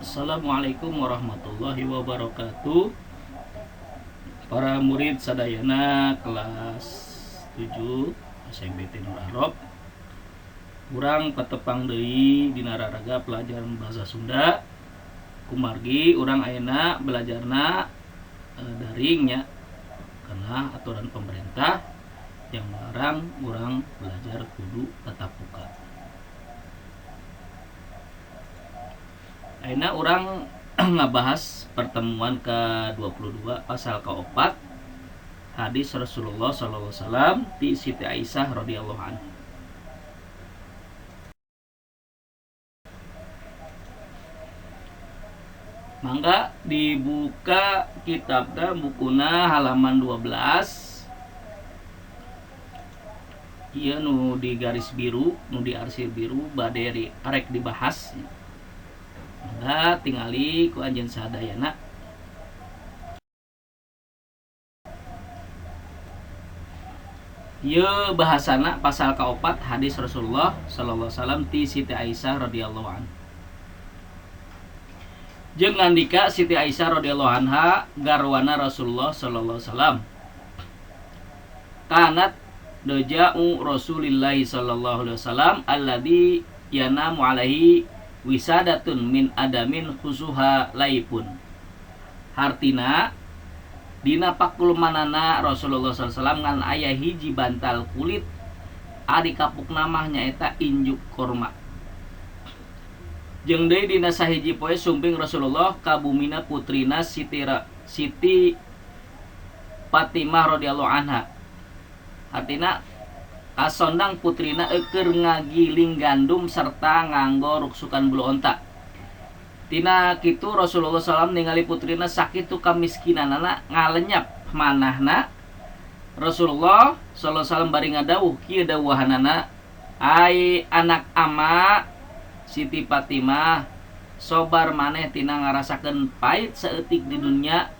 Assalamualaikum warahmatullahi wabarakatuh. Para murid sadayana kelas 7 SMPT Nur Arab, urang patepang deui dina raraga pelajaran bahasa Sunda. Kumargi urang ayeuna belajarna daringnya karena aturan pemerintah yang melarang urang belajar kudu tatap muka. Ayeuna urang ngabahas pertemuan ke-22 pasal ke-4 hadis Rasulullah sallallahu alaihi wasallam ti Siti Aisyah radhiyallahu anha. Mangga dibuka kitabna bukuna halaman 12. Ieu nu di garis biru, nu di arsir biru bade arek dibahas. Mangga tingali ku anjeun sadayana. Ieu bahasana pasal kaopat hadis Rasulullah sallallahu alaihi wasallam ti Siti Aisyah radhiyallahu anha. Jeung ngandika Siti Aisyah radhiyallahu anha garwana Rasulullah sallallahu alaihi wasallam. Kanat doja'u Rasulillahi sallallahu alaihi wasallam alladzi yanamu alaihi wisadatun min adamin khusuha laipun. Hartina dina pakulumanana Rasulullah sallallahu alaihi wasallam ngan aya hiji bantal kulit ari kapuk namah nyaeta injuk korma. Jeung deui dina sahiji poe sumping Rasulullah ka bumina putrina Siti Fatimah radhiyallahu anha. Artina kasondang putrina eueur ngagiling gandum serta nganggo ruksukan bulu onta. Tina kitu Rasulullah sallallahu alaihi wasallam ningali putrina sakitu kamiskinanana ngalenyap manahna. Rasulullah sallallahu alaihi wasallam bari ngadawuh kieu dawuhanana, ai anak ama Siti Fatimah, sobar maneh tina ngarasakeun pait saeutik di dunya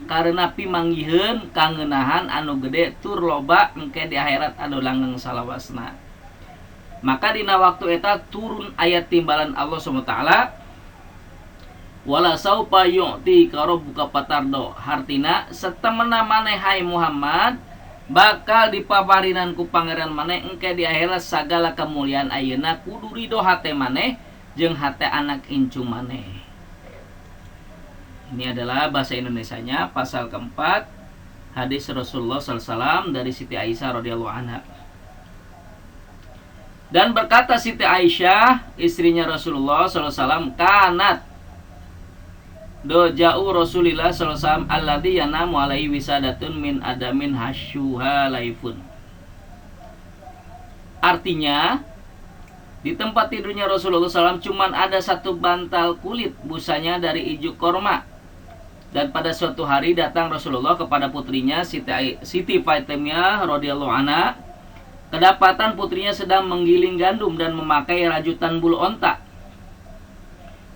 karena pimanggiheun kangeunahan anu gede tur loba engke di akhirat anu langgeng salawasna. Maka dina waktu eta turun ayat timbalan Allah Subhanahu wa taala, wala saupa yu'tika rabbuka fatardo. Hartina satemena maneh hai Muhammad bakal dipaparinan ku pangeran maneh engke di akhirat sagala kemuliaan ayeuna kudu ridho hate maneh jeung hate anak incu maneh. Ini adalah bahasa Indonesianya pasal keempat hadis Rasulullah sallallahu alaihi wasallam dari Siti Aisyah radhiyallahu anha. Dan berkata Siti Aisyah istrinya Rasulullah sallallahu alaihi wasallam, kanat doja'u Rasulillah sallallahu alaihi wasallam alladzi yanamu alaihi wisadatun min adamin hasyuha laifun. Artinya di tempat tidurnya Rasulullah SAW cuman ada satu bantal kulit busanya dari ijuk korma. Dan pada suatu hari datang Rasulullah kepada putrinya Siti Fatimah radhiyallahu anha. Kedapatan putrinya sedang menggiling gandum dan memakai rajutan bulu onta.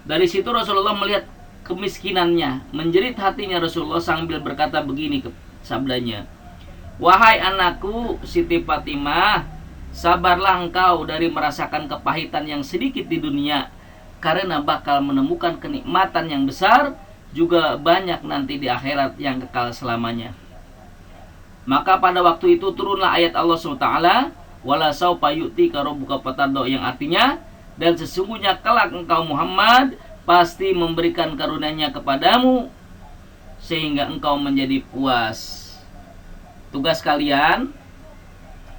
Dari situ Rasulullah melihat kemiskinannya, menjerit hatinya Rasulullah sambil berkata begini ke sabdanya, wahai anakku Siti Fatimah, sabarlah engkau dari merasakan kepahitan yang sedikit di dunia, karena bakal menemukan kenikmatan yang besar juga banyak nanti di akhirat yang kekal selamanya. Maka pada waktu itu turunlah ayat Allah SWT, wala saupa yu'tika rabbuka fatardo, yang artinya dan sesungguhnya kelak engkau Muhammad pasti memberikan karunia-Nya kepadamu sehingga engkau menjadi puas. Tugas kalian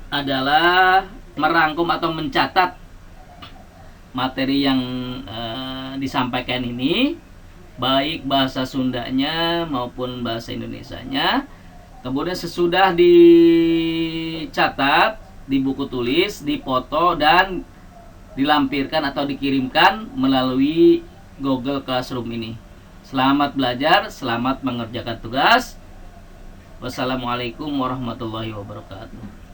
adalah merangkum atau mencatat materi yang disampaikan ini, baik bahasa Sundanya maupun bahasa Indonesianya. Kemudian sesudah dicatat di buku tulis, dipoto dan dilampirkan atau dikirimkan melalui Google Classroom ini. Selamat belajar, selamat mengerjakan tugas. Wassalamualaikum warahmatullahi wabarakatuh.